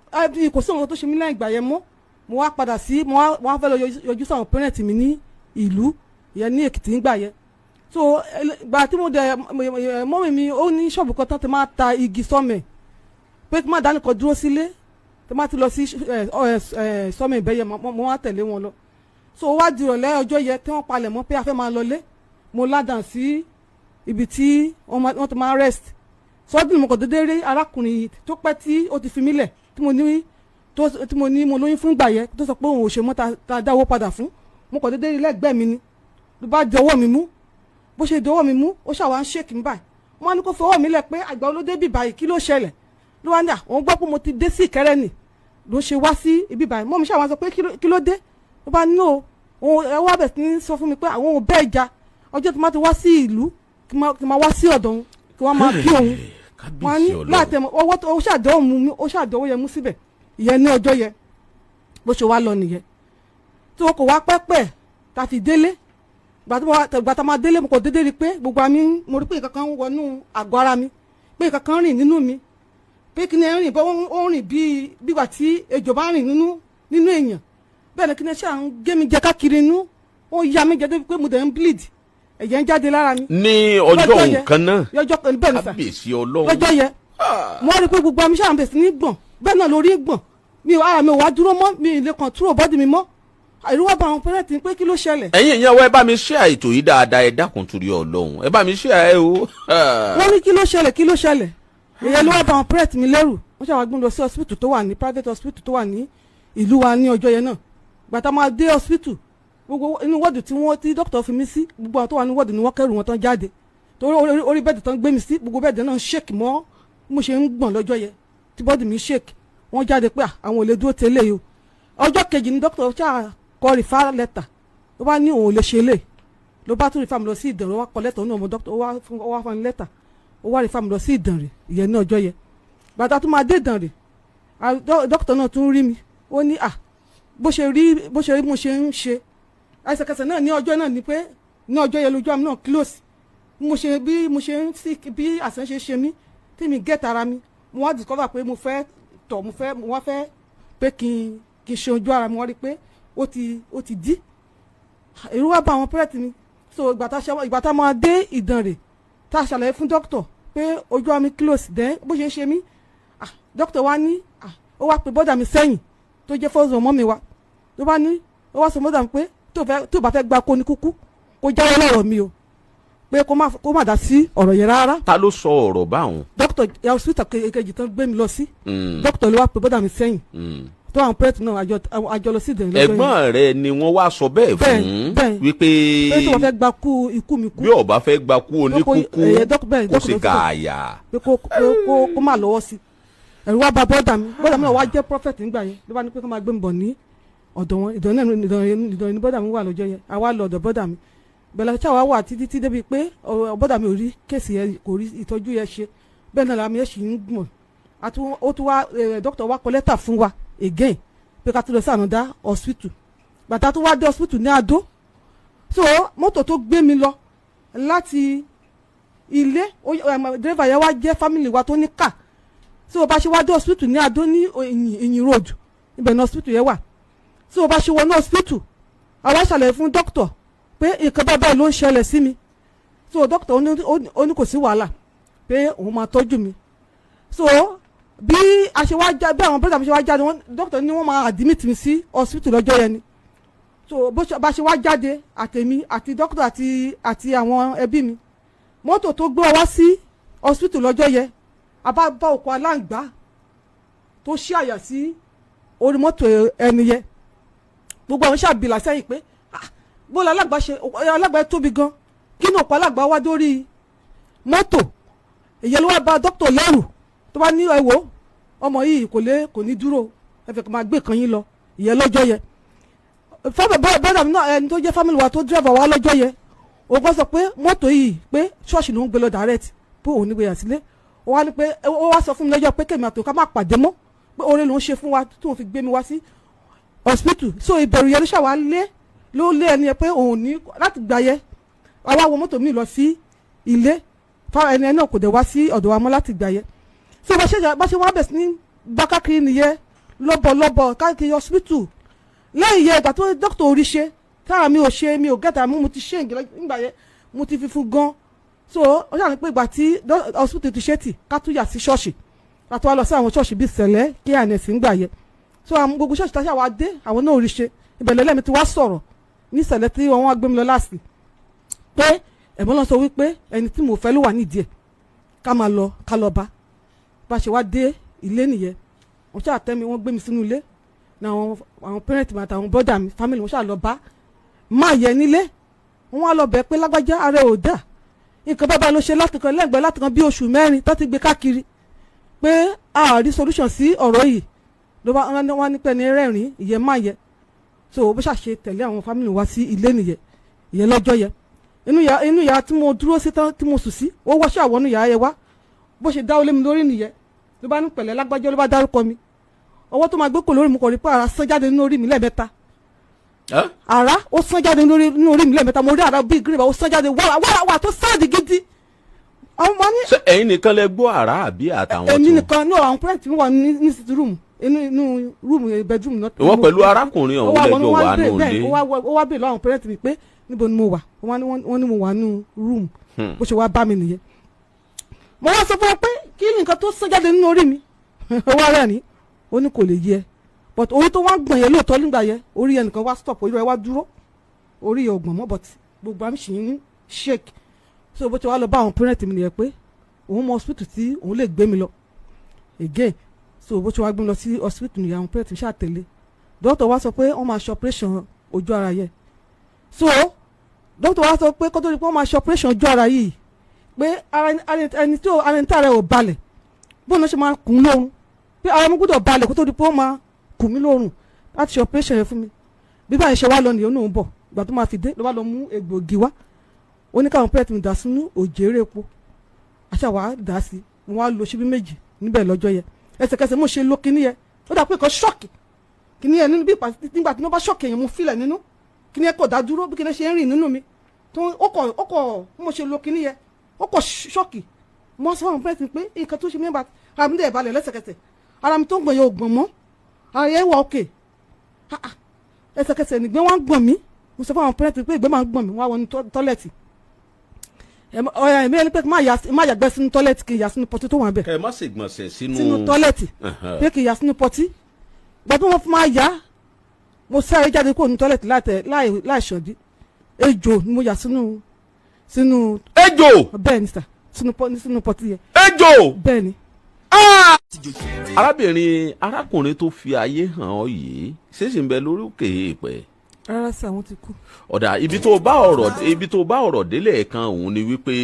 kò sí nǹkan tó ṣe mí lẹ́yìn ìgbà yẹn mọ́. Mo wá padà sí, mo wá fẹ́ lọ yọjú sáwọn parent mi ní ìlú yẹn ní Èkìtì nígbà yẹn. So ìgbà tí mo dẹ̀, mummy mi ó ní ṣọ́ọ̀bù kan tán ti máa ta igi sawmill, pé kí má dání kan dúró sílé tí má ti lọ sí sawmill ìbẹ́yẹ. Mo wá tẹ̀lé wọn lọ. So ó wá di ìrọ̀lẹ́ ọjọ́ yẹn tí wọ́n palẹ̀ mọ́ pé a fẹ́ máa lọlé, mo ládàn sí ibi tí wọ́n ti máa rest. Suddenly mo kàn déédéé rí arákùnrin yìí tó pẹ́ tí ó ti fi mí lẹ̀, tí mo ní mo lóyún fún ìgbà yẹn, tó sọ pé òun ò ṣe mọ́, ta dáwó padà fún. Mo kàn déédéé rí lẹ́gbẹ̀ẹ́ mi ni. Ló bá di ọwọ́ mi mú. Bó ṣe di ọwọ́ mi mú, ó ṣàwá ń shake mi báyìí. Wọ́n á ní kó fọwọ́ mi lẹ̀ pé àgbà olóde bì báyìí, kí ló ṣẹlẹ̀? Ló wá ní à òun gbọ́ pé mo ti dé sí Ìkẹrẹ́ nì ló ṣe wá sí ibi báyìí. Mọ́ mi ṣàwọn sọ pé kí ló dé? Ló bá ní o òun ẹ wá bẹ̀ sí ní sọ fún mi pé àwọn ò bẹ́ẹ̀ ja ọjọ́ tí ma ti wá sí ìlú, kí ma wá sí ọ̀dọ̀ òun, kí wọ́n máa kí òun. Wọ́n ní láti ọwọ́ tó ó ṣàdánwò mú mi, ó ṣàdánwò yẹn mú síbẹ̀ ìyẹn ní ọjọ́ yẹn. Bó ṣe wá lọ nìyẹn tí wọn kò wá pẹ́pẹ́ tá a fi délé. Gbà tá a máa délé, mo kò dédé rí i pé gbogbo àmì, mo rí pé nǹkan kan wọnú àgọ́ ara mi, pé nǹkan kan rìn nínú mi, pé kí ni ẹ rìn bọ́, ó rìn bíi bígbà tí ejò bá rìn nínú èèyàn. Bẹ́ẹ̀ ni kí ni ṣe à ń gé mi jẹ káàkiri inú, ó ya mi jẹ débi pé mo dẹ̀ ń bleed, ẹ̀jẹ̀ ń jáde lára mi. Ní ọjọ́ nǹkan náà? Lọ́jọ́ bẹ́ẹ̀ ni sà. Kábíyèsí Ọlọ́run. Lọ́jọ́ yẹn, mo rí i pé gbogbo àmì ṣáà ń bẹ̀ sí ní gbọ̀n, bẹ́ẹ̀ náà lórí gbọ̀n mi, ara mi ò wá dúró mọ́, mi ì lè control body mi mọ́. Ìrú wá bá àwọn parent pé kí ló ṣẹlẹ̀. Ẹ̀yin ìyẹn wá, ẹ bá mi ṣe àìtò yìí dáadáa. Ẹ dákun torí Ọlọ́run, ẹ bá mi ṣe ẹ o. Wọ́n ní kí ló ṣẹlẹ̀, kí ló ṣẹlẹ̀? Ìyẹn ló wá bá àwọn parent mi lẹ́rù. Wọ́n ṣàwọn gbọ́n lọ sí hospital tó wà ní private hospital tó wà ní ìlú wa ní ọjọ́ yẹn náà. Gbàtà máa dé hospital, gbogbo inú wọ́ọ̀dù tí wọ́n tí dókítà fi mí sí, gbogbo àwọn tó wà ní wọ́ọ̀dù ni wọ́n kẹ́rù wọn tán jáde, torí orí bed tán gbé mi sí, gbogbo bed náà shake mọ́ mo ṣe ń gbọ̀n lọ́jọ́ yẹn, tí body mi shake. Wọ́n jáde pé àwọn ò lè dúró tẹ́lẹ̀ yìí o. Ọjọ́ kejì ni dókítà ṣáà kọ refer letter. Ló bá ní òun ò lè ṣe lè, ló bá tún refer mi lọ sí Ìdànrè. Ó wá kọ lẹ́tà, òun náà mo dókítà, ó wá fún mi lẹ́tà, ó wá refer mi lọ sí Ìdànrè ìyẹn ní ọjọ́ yẹn. Bàtà tún máa dé Ìdànrè, dókítà náà tún rí mi. Ó ní à bó ṣe rí mo ṣe ń ṣe ẹsẹ̀kẹsẹ̀ náà ní ọjọ́ náà ni pé ní ọjọ́ yẹn lójú àmì náà close, mo ṣe bí mo ṣe ń sick, bí àṣẹ ṣe ṣe mí tí mi get ara mi, mo wá discover pé mo fẹ́ tọ̀, mo wá fẹ́ pé kí n Kí n ṣe ojú ara mi, wọ́n rí pé ó ti dí. Èrò wá bá àwọn parent mi. So ìgbà tá a máa dé Ìdànrè, tá a ṣàlàyé fún dókítà pé ojú ara mi close, then bó ṣe ń ṣe mí, ah, dókítà wa ní, ah, ó wá pe bọ́dà mi sẹ́yìn tó jẹ́ first born mummy wa, ló bá ní, ó wá sọ bọ́dà mi pé tó bá fẹ́ gba kó ní kúkú, kó jáwọ́ lọ́rọ̀ mi o, pé kó má dá sí ọ̀rọ̀ yẹn rárá. Ta ló sọ ọ̀rọ̀ báwọn? Dókítà hospital kejì tán gbé mi lọ sí. Dókítà ló wá pe bọ́dà mi sẹ́yìn tó àwọn parent náà àjọ lọ sí Ìdànrè lọ́jọ́ yẹn. Ẹ̀gbọ́n rẹ ni wọ́n wá sọ bẹ́ẹ̀ fún? Bẹ́ẹ̀. Wípé pé tó bá fẹ́ gba kú ikú mi kú, bí ó bá fẹ́ gba kú oníkúkú, bẹ́ẹ̀, kó sì dókítà ló sọ. gààyà. Pé kó má lọ́wọ́ sí. Ẹ̀rù wá bà bọ́dà mi. Bọ́dà mi náà wá jẹ́ prophet nígbà yẹn, ló bá ní pé kó máa gbé mi bọ̀ ní ọ̀dọ̀ wọn. Ìdàn náà, Ìdàn ní bọ́dà mi wà lọ́jọ́ yẹn. Àwa lọ ọ̀dọ̀ bọ́dà mi bẹ̀rẹ̀ tí àwa wà títí tí débi pé ọ̀rọ̀ bọ́dà mi ò rí case yẹn, kò rí ìtọ́jú yẹn ṣe. Bẹ́ẹ̀ náà làmì yẹn sì ń gbọ̀n. Àti ó tún wá, dókítà wa kọ lẹ́tà fún wa again pé ká tún lọ sí another hospital. Bàtà tó wá dé hospital ní Adó, so mọ́tò tó gbé mi lọ láti ilé, dírẹ́fà yẹn wá jẹ́ family wa tó ní car. So bá ṣe wá dé hospital ní Adó ní Ìyìn Road, ibẹ̀ ní hospital yẹn wà. So bá ṣe wọnú hospital, àwa ṣàlàyé fún doctor pé nǹkan bá báyìí ló ń ṣẹlẹ̀ sí mi. So doctor ó ní kò sí wàhálà, pé òun máa tọ́jú mi. So bí a ṣe wá já, bí àwọn brother mi ṣe wá jáde, wọn doctor ní wọ́n máa admit mi sí hospital lọ́jọ́ yẹn ni. So bó ṣe bá ṣe wá jáde, àtèmi àti doctor àti àwọn ẹbí mi, mọ́tò tó gbé wa wá sí hospital lọ́jọ́ yẹn, a bá bá òkú aláǹgbá tó ṣí àyà sí orí mọ́tò ẹni yẹn. Gbogbo àwọn ṣàbìlà sẹ́yìn pé, ah, bó la alágbá ṣe, alágbá yẹn tóbi gan, kí ni òkú alágbá wá dórí mọ́tò? Ìyẹn ló wá bá dókítà lẹ́rù, tó bá ní, ẹ wò, ọmọ yìí kò lè, kò ní dúró, ẹ fẹ́ kó máa gbé kan yín lọ. Ìyẹn lọ́jọ́ yẹn, fábẹ̀ bọ́dà mi náà, ẹni tó jẹ́ family wa tó dírẹ́fà wa lọ́jọ́ yẹn, òun kan sọ pé mọ́tò yìí, pé ṣọ́ọ̀ṣì ló ń gbé lọ direct, pé òun ní gbé yà sílé. Ó wá ní pé ó wá sọ fún mi lọ́jọ́ pé kèmí àtò ká má pàdé mọ́, pé oore ló ń ṣe fún wa tó ń fi gbé mi wá sí hospital. So ìbẹ̀rù yẹn ló ṣàwá lé, ló lé ẹni yẹn pé òun ní láti gbà yẹ. Àwa wọ mọ́tò mi lọ sí ilé, fáwọn ẹni náà kò dé wá sí ọ̀dọ̀ wa mọ́ láti gbà yẹ. So bá ṣe wá bẹ̀ sí ní bá káàkiri nìyẹn, lọ́bọ̀lọ́bọ̀ káàkiri hospital. Lẹ́yìn yẹn, ìgbà tó dókítà orí ṣe tára mi ò ṣe, mi ò gẹ́ta mú, mo ti ṣe nígbà yẹn, mo ti fi fún gan. So ó ṣàní pé ìgbà tí hospital ti ṣe tì, ká tún yà sí ṣọ́ọ̀ṣì, ká tó wá lọ sí àwọn ṣọ́ọ̀ṣì bíi Sẹ̀lẹ̀ kí ànẹ̀sì ń gbà yẹn. So àwọn gbogbo ṣọ́ọ̀ṣì tá a ṣe wá dé, àwọn náà ò rí ṣe. Ìbẹ̀lẹ̀ lẹ́mi ti wá sọ̀rọ̀ ní Sẹ̀lẹ̀ tí wọ́n wá gbé mi lọ láàsì, pé ẹ̀mọ́ lọ sọ wípé ẹni tí mo fẹ́ ló wà nídìí ẹ̀, ká máa lọ, ká lọ bá. Bá ṣe wá dé ilé nìyẹn, wọ́n ṣáà tẹ́ mi, wọ́n gbé mi sínú ilé ní àwọn parent mi àtàwọn brother mi, family, wọ́n ṣáà lọ bá máa yẹ nílé. Wọ́n wá lọ bẹ̀ pé lágbájá, ara ẹ̀ ò dà, nǹkan bá ló ṣe láti kan lẹ́gbẹ̀ẹ́ láti kan bí oṣù 4 tó ti gbé káàkiri, pé a rí solution sí ọ̀rọ̀ yìí. Ló bá wọ́n ní pẹ́ ní rẹ́rìn-ín, ìyẹn máa yẹ. So bó ṣàṣe tẹ̀lé àwọn family wá sí ilé nìyẹn. Ìyẹn lọ́jọ́ yẹn, inú yàrá tí mo dúró sí tán tí mo sùn sí, ó wọ́ ṣàwọ́nú yàrá yẹn wá. Bó ṣe dáwọ́ lé mi lórí nìyẹn, ló bá ní pẹ̀lẹ́ lágbájá, ló bá dárúkọ mi. Ọwọ́ tó máa gbé kò lórí mi, kò rí pé ara sán jáde nínú orí mi lẹ́ẹ̀mẹ́ta. Ara ó sán jáde nínú orí mi lẹ́ẹ̀mẹ́ta. Mo rí ara bíi gírèbà, ó sán jáde wàrà wàrà wà tó sáàdì gidi. Àwọn ọmọ ní. Ṣé ẹ̀yin nìkan lẹ gbọ́ àrá àbí àtàwọn Èmi tí nìkan ní. Àwọn parent mi wà ní sitting room, inú room, bedroom náà. Ìwọ pẹ̀lú arákùnrin ọ̀hún lẹ́jọ́ wà nù Bẹ́ẹ̀, ilé? ó wá bèèrè lọ́wọ́ àwọn parent mi pé níbo ni mo wà. Wọ́n ní mo wà nínú room. Bó ṣe wá bá mi nìyẹn. Mo wá sọ fún wọn pé kí ni nǹkan tó sán jáde nínú orí mi? Ó wá rẹ́rìn, ó ní kò lè yẹ, but orí tó wá gbọ̀n yẹn lóòótọ́ nígbà yẹn, orí yẹn nìkan wá stop, orí rẹ̀ wá dúró, orí yẹn ò gbọ̀n mọ́, but gbogbo àmì ṣì ń shake. So bó ti wá lọ bá àwọn parent mi nìyẹn pé òun mọ hospital tí òun lè gbé mi lọ again. So bó ti wá gbé mi lọ sí hospital nìyẹn, àwọn parent mi ṣáà tẹ̀lé. Doctor wá sọ pé wọ́n máa ṣe operation ojú ara yẹn. So doctor wá sọ pé kó tó di pé wọ́n máa ṣe operation ojú ara yìí, pé ara ẹni tí ara ẹni tí ara ẹ̀ ò balẹ̀, bóun ló ṣe máa kùn lóorun, pé ara mi gbọ́dọ̀ balẹ̀ kó tó di pé wọ́n máa kùn mí lóorun láti ṣe operation yẹn fún mi. Bí báyìí ṣe wá lọ nìyẹn, ó náà ń bọ̀. Ìgbà tó máa fi dé, ló bá lọ mú egbòogi wá, ó ní káwọn parent mi dà sínú òjèrè epo, àṣà wàá dà sí. Mo wá lo ṣíbí 2 níbẹ̀ lọ́jọ́ yẹn. Ẹsẹ̀kẹsẹ̀ mo ṣe lo kinní yẹn, ó dà pé nǹkan shock kinní yẹn nínú bí nígbà tí wọ́n bá shock èèyàn. Mo fílẹ̀ nínú kinní yẹn kò dá dúró, bí kinní ṣe ń rìn nínú mi tó ó kọ̀. Mo ṣe lo kinní yẹn, ó kọ̀ shock. Mo sọ fún àwọn parent mi pé nǹkan tó ṣe mí bá ara mi dẹ̀ balẹ̀ lẹ́sẹ̀kẹsẹ̀, ara mi tó ń gbọ̀n yẹn ò gbọ̀n mọ́, ara yẹn wà òkè. Ẹsẹ̀kẹsẹ̀ nìgbẹ́ wọn gbọ̀n mí. Mo sọ fún àwọn pẹ́rẹ́ntì pé ìgbẹ́ máa ń gbọ̀n mí. Wọ́n á wọnú tọ́lẹ̀tì. Ẹ̀mí ẹni pé má yàgbẹ́ sínú tọ́lẹ̀tì, kì í yà sínú pọtí tó wà ń bẹ̀. Kẹ́ ẹ má ṣègbọ̀nsẹ̀ sínú tọ́lẹ̀tì, pé kì í yà sínú pọtí. Gbàtí wọ́n fún máa yá, mo sáré jáde kúrò ní tọ́lẹ̀tì láì ṣọ̀dí. Ejò ni mo yà sínú. Ejò. Bẹ́ẹ̀ ni sà, sínú pọtí yẹn. Ejò. Bẹ́ẹ̀ ni. Arábìnrin, arákùnrin tó fi ayé hàn ọ́ yìí ṣèṣì ń bẹ lórí òkè èèpẹ̀? Rárá sà, wọ́n ti kú. Ọ̀dà, ibi tó bá ọ̀rọ̀ délẹ̀ kan òun ni wípé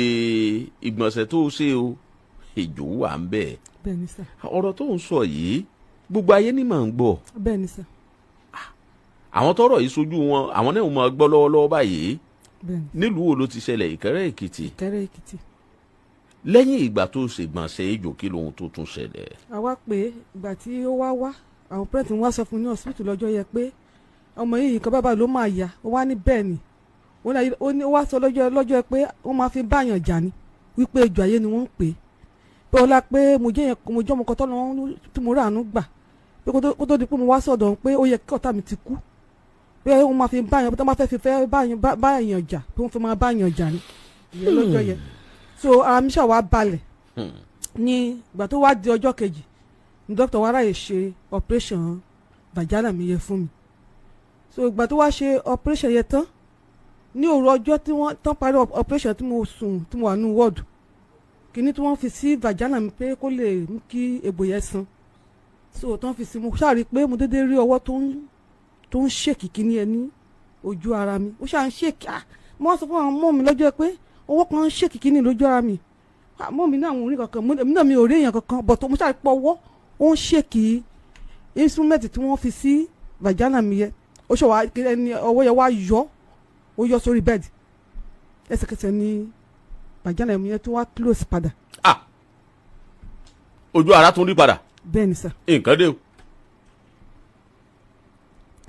ìgbọ̀nsẹ̀ tó ṣe o, ejò wà ń bẹ̀. Bẹ́ẹ̀ ni sà. Ọ̀rọ̀ tó ń sọ yìí gbogbo ayé ni màá ń gbọ́. Bẹ́ẹ̀ ni sà. Àwọn tọ́rọ̀ yìí sojú wọn, àwọn náà máa gbọ́ lọ́wọ́lọ́wọ́ báyìí. Bẹ́ẹ̀ ni. Nílùú wo ló ti ṣẹlẹ̀? Ìkẹrẹ́ Èkìtì. Ìkẹrẹ́ Èkìtì. Lẹ́yìn ìgbà tó ṣègbọ̀nsẹ̀ ejò, kí lóhun tó tún ṣẹlẹ̀? Àwa pé ìgbà tí ó wá wá, àwọn pẹ́rẹ́ǹtì wá sọ fún ní hospital lọ́jọ́ yẹ pé ọmọ yìí nǹkan bábà ló máa yà. Ó wá ní bẹ́ẹ̀ ni, ó wá sọ lọ́jọ́ pé wọ́n máa fi báyàn jà ni, wípé ejò ayé ni wọ́n ń pè é, pé ọlá pé mo jẹ́ mo jẹ́ ọmọ kan tọ́lọ́ tí mo ráàánú gbà, pé kó tó di pé mo wá sọ̀dọ̀ pé ó yẹ kí ọ̀tá mi ti kú, pé wọ́n máa fi báyàn, pé wọ́n máa fẹ́ fi fẹ́ báyàn jà, pé wọ́n fi máa báyàn jà ni ìyẹn lọ́jọ́ yẹn. So ara mi ṣàwá balẹ̀. Ní ìgbà tó wá di ọjọ́ kejì ní dókítà wa ráyè ṣe operation vagina mi yẹn fún mi. So ìgbà tó wá ṣe operation yẹn tán, ní òru ọjọ́ tí wọ́n tán parí operation tí mo sùn, tí mo wà ní ward, kìíní tí wọ́n fi sí vagina mi pé kó lè mú kí egbò yẹn san, so tán fi sí, mo ṣáà rí i pé mo dédé rí ọwọ́ tó ń ṣèkì kíní ẹ ní ojú ara mi. Ó ṣáà ń ṣèkì. Mo wá sọ fún àwọn ọmọ mi lọ́jọ́ pé ọwọ́ kan ń ṣèkì kíní lójú ara mi. Mọ́ mi ní àwọn orí kankan, èmi náà mi ò rí èèyàn kankan, but mo ṣáà rí pé ọwọ́ ó ń ṣèkì instrument tí wọ́n fi sí vagina mi yẹn. Ó ṣe wá ẹni ọwọ́ yẹn wá yọ, ó yọ sórí bed. Ẹsẹ̀kẹsẹ̀ ni vagina mi yẹn tó wá close padà. Ojú ara tún rí padà. Bẹ́ẹ̀ ni sà. Nǹkan dé o.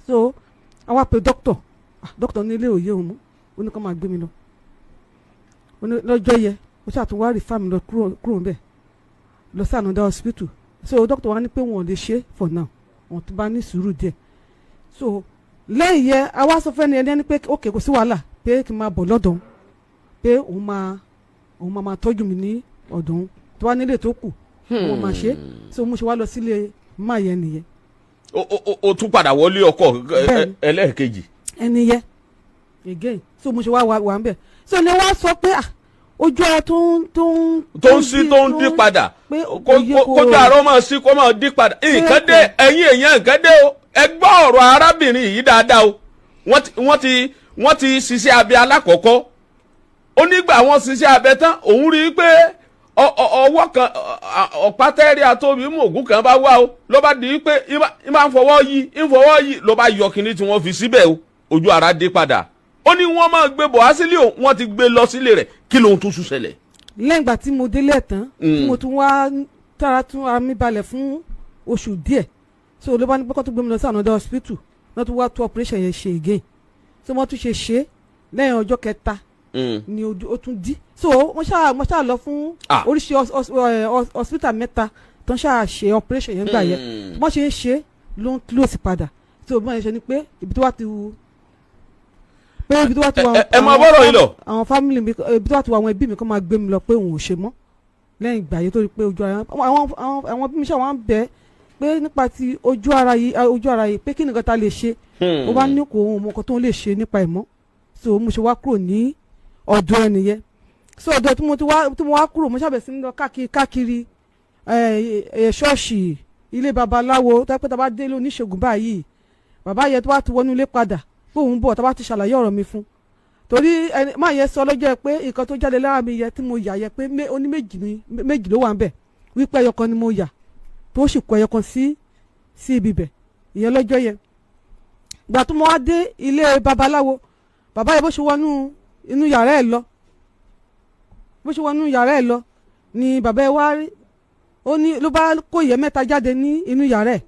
So àwa pe dókítà. Dókítà ní ilé òye òun mú, ó ní kó máa gbé mi lọ lọ́jọ́ yẹ. Ó ṣàtúnwá rí fáàmì lọ kúrò ńbẹ̀ lọ sí another hospital. So dókítà wa ní pé wọn ò lè ṣe for now, wọn tó bá ní sùúrù díẹ̀. So lẹ́yìn yẹ, àwa sọ fẹ́ni ẹni pé ok, kò sí wàhálà, pé kí n máa bọ̀ lọ́dọ̀ òun, pé òun máa tọ́jú mi ní ọ̀dọ̀ òun, tó wá nílé tó kù òun máa ṣe. So mo ṣe wá lọ sílé máa yẹn nìyẹn. O tún padà wọlé ọkọ ẹlẹ́ẹ̀kejì. Ẹni yẹ again. So mo ṣe wá wà ń bẹ̀. So ni wọ́n sọ pé ojú ara tó ń sí tó ń dín padà, kójú ara máa sí kó máa dín padà. Nǹkan dé, ẹ̀yin èèyàn, nǹkan dé o. Ẹ gbọ́ ọ̀rọ̀ arábìnrin yìí dáadáa o. Wọ́n ti ṣiṣẹ́ abẹ alákọ̀ọ́kọ́. Ó nígbà wọ́n ṣiṣẹ́ abẹ tán, òun rí i pé ọwọ́ kan ọ̀pá tẹ́rẹ́ àtòbí mògùn kan bá wá o, ló bá di pé ń bá ń fọwọ́ yí, ń fọwọ́ yí, ló bá yọ kinní tí wọ́n fi síbẹ̀ o, ojú ara dé padà. Ó ní wọ́n máa gbé bọ̀ wá sílé o, wọ́n ti gbé lọ sílé rẹ̀. Kí lóhun tó sún ṣẹlẹ̀? Lẹ́yìn ìgbà tí mo délé tán, tí mo tún wá tára tún ara mi balẹ̀ fún oṣù díẹ̀, so ló bá ní pé kó tó gbé mi lọ sí another hospital, wọ́n tún wá tó operation yẹn ṣe again. So wọ́n tún ṣe lẹ́yìn ọjọ́ kẹta ni ó tún dí. So wọ́n ṣáà lọ fún oríṣi hospital mẹ́ta tó ń ṣáà ṣe operation yẹn gbà yẹn. Wọ́n ṣe ń ṣe ló ń close padà. So bí wọ́n ṣe ni pé ibi tó wá ti wù, pé ibi tó wá ti wà àwọn family mi, ibi tó wá ti wà àwọn ẹbí mi kọ́ máa gbé mi lọ, pé òun ò ṣe mọ́ lẹ́yìn ìgbà yẹn, tó rí pé ojú ara àwọn ẹbí mi ṣáà wọ́n bẹ̀ pé nípa ti ojú ara yìí pé kí nìkan ta lè ṣe. Ó bá ní kò òun mọ nǹkan tó ń lè ṣe nípa ẹ̀ mọ́. So mo ṣe wá kúrò ní ọ̀dọ̀ ẹnìyẹn. So ọ̀dọ̀ tí mo wá kúrò, mo ṣàbẹ̀ sí ní lọ káàkiri ṣọ́ọ̀ṣì, ilé babaláwo. Tó pé tá a bá dé ilé oníṣègùn báyìí, bàbá yẹn tó bá ti wọnú ilé padà pé òun bọ̀, tá a bá ti ṣàlàyé ọ̀rọ̀ mi fún, torí ẹni máa yẹ sọ lọ́jọ́ pé nǹkan tó jáde lára mi yẹ tí mo yà yẹ pé oní méjì ló wà ń bẹ̀, wípé ẹyọkan ni mo yà tó sì kọ ẹyọkan sí ibi bẹ̀ ìyẹn lọ́jọ́ yẹn. Gbà tó mo wá dé ilé babaláwo, bàbá yẹn bó ṣe wọnú inú yàrá ẹ̀ lọ, bó ṣe wọnú yàrá ẹ̀ lọ ni bàbá ẹ̀ wá rí, ó ní ló bá kó ìyẹ́ mẹ́ta jáde ní inú yàrá ẹ̀,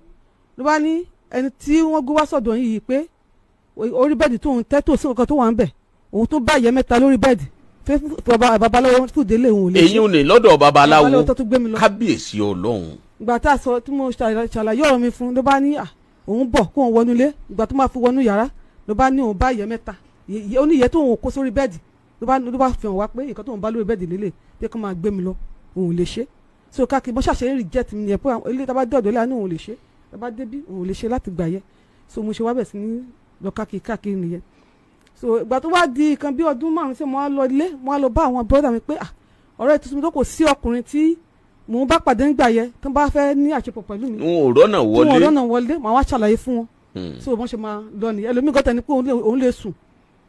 ló bá ní ẹni tí wọ́n gbé wá sọ̀dọ̀ yìí pé orí bẹ́ẹ̀dì tóun tẹ́ tó sí nǹkan tó wà ń bẹ̀, òun tó bá ìyẹ́ mẹ́ta lórí bẹ́ẹ̀dì. Babaláwo fúdélé òun ò lè ṣe. Èyí ò ní lọ́dọ̀ babaláwo, kábíyèsí Ọlọ́run. Ìgbà tá a sọ tí mo ṣàlàyé ọ̀rọ̀ mi fún, ló bá ní Òun bọ̀ kó òun wọnú ilé. Ìgbà tó máa fi wọnú yàrá, ló bá ní òun bá ìyẹ́ mẹ́ta. Ó ní ìyẹ́ tó òun kó sórí bẹ́ẹ̀dì. Ló bá fi hàn wá pé nǹkan tó òun bá lórí bẹ́ẹ̀dì lélẹ̀, pé kó máa gbé mi lọ, òun ò lè ṣe. So káàkiri bó ṣàṣeyẹ reject mi yẹn pé ilé tá a bá dé ọ̀dọ̀ ilé àánú, òun ò lè ṣe, tá a bá débí, òun ò lè ṣe láti gbà yẹ. So mo ṣe wá bẹ̀ sí ní lọ káàkiri káàkiri nìyẹn. So ìgbà tó wá di nǹkan bí ọdún 5 sí, mo wá lọ ilé, mo wá lọ bá àwọn brother mi pé, ah, ọ̀rẹ́ tuntun tó kò sí ọkùnrin tí mò ń bá pàdé nígbà yẹn tó bá fẹ́ ní àṣepọ̀ pẹ̀lú mi N ò rọ́nà tí wọn wọlé. lọ́nà wọlé. Màá wá ṣàlàyé fún wọn. So wọ́n ṣe máa lọ nìyẹn. Ẹlòmíì gọ́tà ni pé òun lè sùn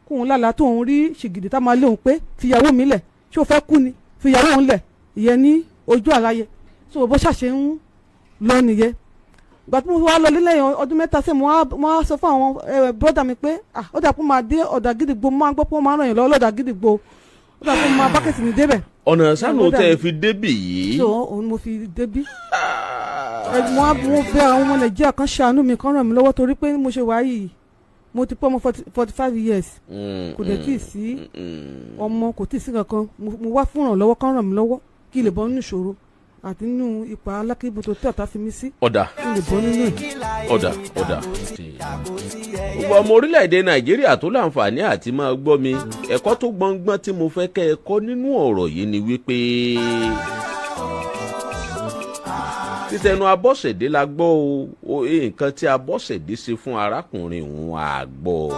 kó òun lálàá tó òun rí ṣìgìdì tá máa lé òun pé, "Fìyàwó mi lẹ̀, ṣé o fẹ́ kú ni? Fìyàwó òun lẹ̀." Ìyẹn ní ojú àláyé. So bó ṣàṣe ń lọ nìyẹn. Ìgbà tí mo wá lọ lẹ́yìn ọdún 3 sí, mo wá sọ fún àwọn brother mi pé, ah, ó dà pé máa dé ọ̀dà Gídìgbò. Mo máa ń gbọ́ pé wọ́n máa ń ràn yàn lọ́wọ́ lọ́dà Gídìgbò. Ó dà pé mo máa bákẹ́tì ní débẹ̀. Ọ̀nà sánú Brother tẹ́ ẹ mi. fi débì yìí. So òun mo fi débí. Mo bẹ̀ àwọn ọmọ Nàìjíríà kan ṣàánú mi, kan ràn mí lọ́wọ́, torí pé mo ṣe wáyé yìí, mo ti pọ́ ọmọ 45 years. Kò dẹ̀ tíì sí ọmọ, kò tíì sí kankan. Mo wá fún ìrànlọ́wọ́, kan ràn mí lọ́wọ́ kí n lè bọ́ nínú ìṣòro àti nínú ipa alákìbùtò tí ọ̀tá fi mí sí, Ọ̀dà. kí n lè bọ́ nínú ẹ̀. Ọ̀dà, ọ̀dà. Gbogbo ọmọ orílẹ̀-èdè Nàìjíríà tó láǹfààní àti máa gbọ́ mi, ẹ̀kọ́ tó gbọ̀ngbọ́n tí mo fẹ́ kẹ́ ẹ kọ́ nínú ọ̀rọ̀ yìí ni wípé títẹnu Abọ́sẹ̀dé la gbọ́ o. Nǹkan tí Abọ́sẹ̀dé ṣe fún arákùnrin òun àgbọ̀,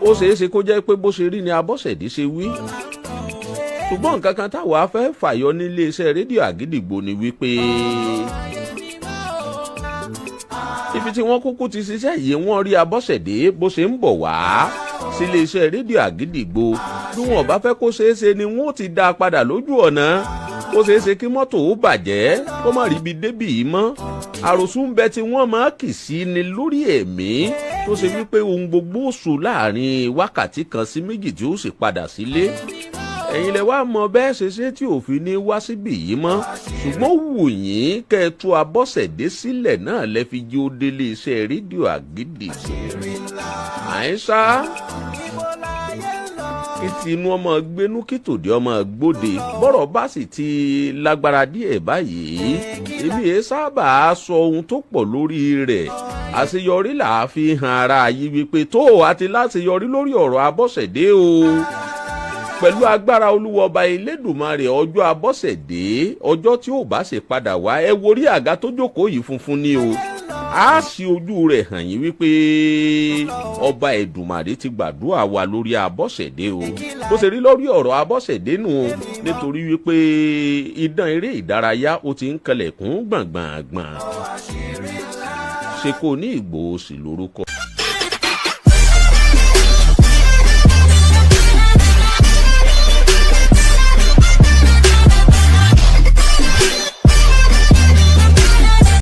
ó ṣeé ṣe kó jẹ́ pé bó ṣe rí ni Abọ́sẹ̀dé ṣe wí, ṣùgbọ́n nǹkan kan táwa fẹ́ fàyọ nílé iṣẹ́ rédíò Àgídìgbò ni wípé ibi tí wọ́n kúkú ti ṣiṣẹ́ yìí, wọ́n rí Abọ́sẹ̀dé bó ṣe ń bọ̀ wá sílé iṣẹ́ rédíò Àgídìgbò. Bí wọn bá fẹ́ kó ṣeé ṣe ni wọ́n ti dá a padà lójú ọ̀nà. Ó ṣeé ṣe kí mọ́tò ó bàjẹ́, kó má rí ibi débì yìí mọ́. Àròsùn ń bẹ tí wọ́n máa kì sí ni lórí ẹ̀mí, tó ṣe wípé ohun gbogbo sùn láàrin wákàtí 1 sí 2 tí ó sì padà sílé. Ẹ̀yin lẹ wá mọ bẹ́ẹ̀ ṣe ṣe tí òfin ní wá síbì yìí mọ́, ṣùgbọ́n wù yín kẹ́ ẹ tú Abọ́sẹ̀dé sílẹ̀ náà lẹ fi jí ó délé iṣẹ́ rédíò Àgídìgbò. Àìsá kí ti inú ọmọ gbénú, kí tòde ọmọ gbóde. Bọ́rọ̀ bá sì ti lágbára díẹ̀ báyìí, èmi èé sábà sọ ohun tó pọ̀ lórí rẹ̀. Àṣeyọrí là á fi hàn ara yìí wípé tó àti láṣeyọrí lórí ọ̀rọ̀ Abọ́sẹ̀dé o. Pẹ̀lú agbára Olúwọba Elédùmarè, ọjọ́ Abọ́sẹ̀dé, ọjọ́ tí ò bá ṣe padà wá, ẹ wo orí àga tó jókòó yìí, funfun ni o. A sì ojú rẹ̀ hàn yín wípé ọba Èdùmàrè ti gbàdúrà wa lórí Abọ́sẹ̀dé o. Bó ṣe rí lórí ọ̀rọ̀ Abọ́sẹ̀dé nù o, nítorí wípé idán eré ìdárayá ó ti ń kanlẹ̀kùn gbọ̀ngbọ̀ngbọ̀n. Ṣe kò ní Ìgbòho sí lórúkọ.